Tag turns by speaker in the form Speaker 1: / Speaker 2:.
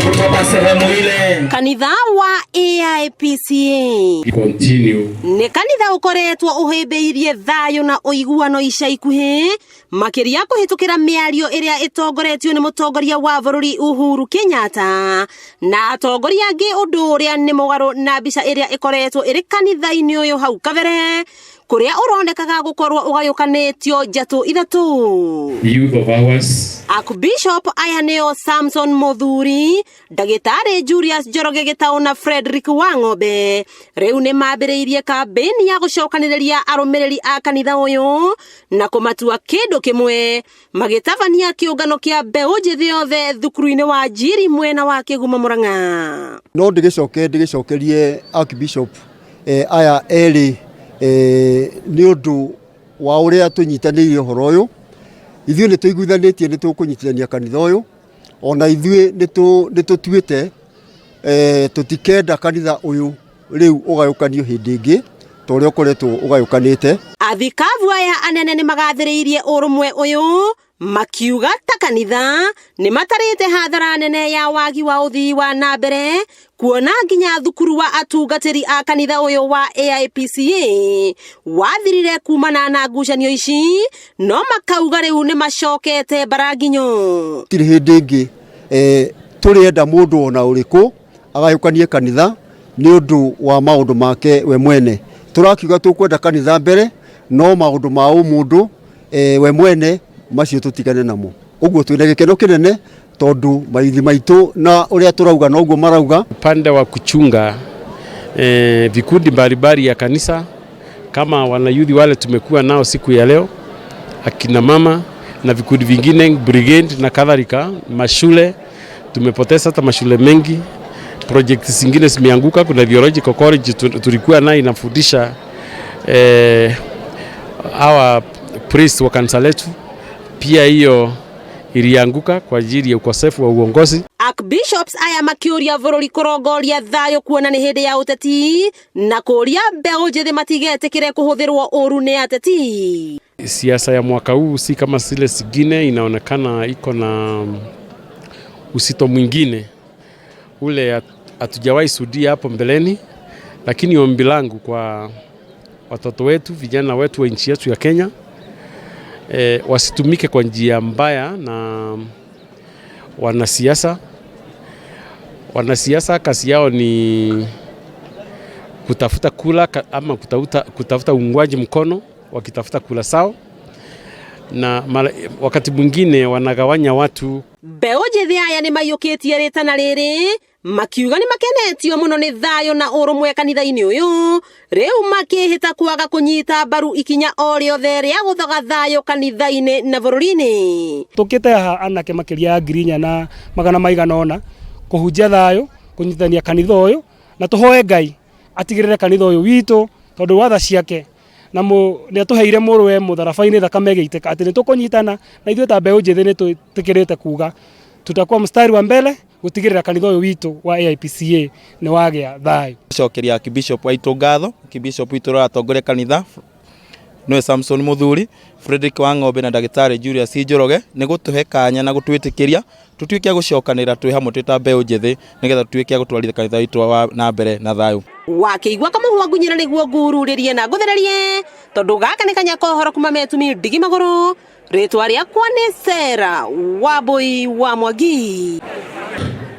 Speaker 1: Kutoka sehemu ile.
Speaker 2: Kanitha wa AIPCA
Speaker 1: Continue.
Speaker 2: Nĩ kanitha ũkoretwo ũhĩmbĩirie thayũ na ũiguano ica ikuhĩ, makĩria kũhĩtũkĩra mĩario ĩrĩa ĩtongoretio nĩ mũtongoria wa bũrũri Uhuru Kenyatta na atongoria angĩ, ũndũ ũrĩa nĩ mũgarũ na mbica ĩrĩa ĩkoretwo ĩrĩ kanitha-inĩ ũyũ hau kabere, kũrĩa ũronekaga gũkorwo ũgayũkanĩtio njatũ ithatũ.
Speaker 1: Youth of ours.
Speaker 2: Archbishop aya nĩo Samson Muthuri, Ndagĩtarĩ Julius Njoroge Gĩtaũ na Frederick Wang'ombe rĩu nĩ mambĩrĩirie kambĩini ya gũcokanĩrĩria arũmĩrĩri a kanitha ũyũ na kũmatua kĩndũ kĩmwe, magĩtabania kĩũngano kĩa mbeũ njĩthĩ yothe thukuru-inĩ wa Njiri mwena wa Kĩgumo, Mũrang'a.
Speaker 3: No ndĩgĩcoke ndĩgĩcokerie Archbishop aya erĩ nĩ ũndũ wa ũrĩa tũnyitanĩire ũhoro ũyũ. Ithuĩ nĩ tũiguithanĩtie nĩ tũkũnyitithania kanitha ũyũ, ona ithuĩ nĩ tũtuĩte tũtikenda kanitha ũyũ rĩu ũgayũkanio hĩndĩ ĩngĩ ta ũrĩa ũkoretwo ũgayũkanĩte.
Speaker 2: Athikabu aya anene nĩ magathĩrĩirie ũrũmwe ũyũ, makiuga ta kanitha nĩ matarĩte hathara nene ya wagi wa ũthii wa na mbere, kuona nginya thukuru wa atungatĩri a kanitha ũyũ wa AIPCA wathirire kumana na ngucanio ici, no makauga rĩu nĩ macokete mbaranginyo.
Speaker 3: Tirĩ hĩndĩ ĩngĩ tũrĩenda mũndũ ona ũrĩkũ agayũkanie kanitha nĩ ũndũ wa maũndũ make we mwene. Tũrakiuga tũkwenda kanitha mbere, no maũndũ ma ũmũndũ we mwene macio tũtigane namo. Ũguo twĩna gĩkeno kĩnene tondũ maithi maitũ na ũrĩa tũrauga noguo marauga.
Speaker 4: Upande wa kuchunga vikundi mbalimbali ya kanisa kama wanayuthi wale tumekuwa nao siku ya leo, akina mama na vikundi vingine, brigade na kadhalika, mashule tumepoteza hata mashule mengi, project zingine zimeanguka. Kuna theological college tulikuwa nayo inafundisha hawa priest wa kanisa letu, pia hiyo ilianguka kwa ajili ya ukosefu wa uongozi.
Speaker 2: Archbishops aya makĩũria bũrũri kũrongoria thayũ, kuona nĩ hĩndĩ ya ũteti, na kũũria mbeũ njĩthĩ matigetĩkĩre kũhũthĩrwo ũru nĩ ateti.
Speaker 4: Siasa ya mwaka huu si kama zile zingine, inaonekana iko na uzito mwingine ule hatujawahi shuhudia hapo mbeleni, lakini ombi langu kwa watoto wetu, vijana wetu wa nchi yetu ya Kenya, wasitumike kwa njia mbaya na wanasiasa. Wanasiasa kazi yao ni kutafuta kula ama kutafuta uungwaji mkono wakitafuta kula sao, na wakati mwingine wanagawanya watu.
Speaker 2: Mbeũ njĩthĩ aya nĩ maiyũkĩtie rĩtana rĩrĩ, makiuga nĩ makenetio mũno nĩ thayũ na ũrũmwe kanitha-inĩ ũyũ, rĩu makĩhĩta kwaga kũnyita mbaru ikinya o rĩothe rĩa gũthoga thayũ kanitha-inĩ na bũrũri-inĩ.
Speaker 5: Tũkĩte haha anake makĩria ya 4,400 maigana ũna kũhunjia thayũ, kũnyitithania kanitha ũyũ, na tũhoe Ngai atigĩrĩre kanitha ũyũ witũ, tondũ watha ciake na nĩ atũheire mũrũwe mũtharaba-inĩ, thakame ĩgĩitĩka, atĩ nĩ tũkũnyitana na ithuĩ ta mbeũ njĩthĩ nĩ twĩtĩkĩrĩte kuga tutakuwa mstari wa mbele gũtigĩrĩra kanitha ũyũ witũ wa AIPCA nĩ wagĩa thayũ.
Speaker 6: Cokeria Archbishop waitũ ngatho, Archbishop witũ ũratongoria kanitha nĩwe Samson Muthuri, Frederick Wang'ombe na Ndagĩtarĩ Julius Njoroge nĩ gũtũhe kanya na gũtwĩtĩkĩria tũtuĩke a gũcokanĩrĩra twĩ hamwe twĩ ta mbeũ njĩthĩ, nĩgetha tũtuĩke a gũtwarithia kanitha witũ na mbere na thayũ.
Speaker 2: Wakĩigua kamũhwa ngunyĩra nĩguo ngururĩrie na ngũthererie, tondũ gaka nĩ kanya kohoro kuma metumi ndigi magũrũ. Rĩtwa rĩakwa nĩ Sera Wambui wa Mwangi.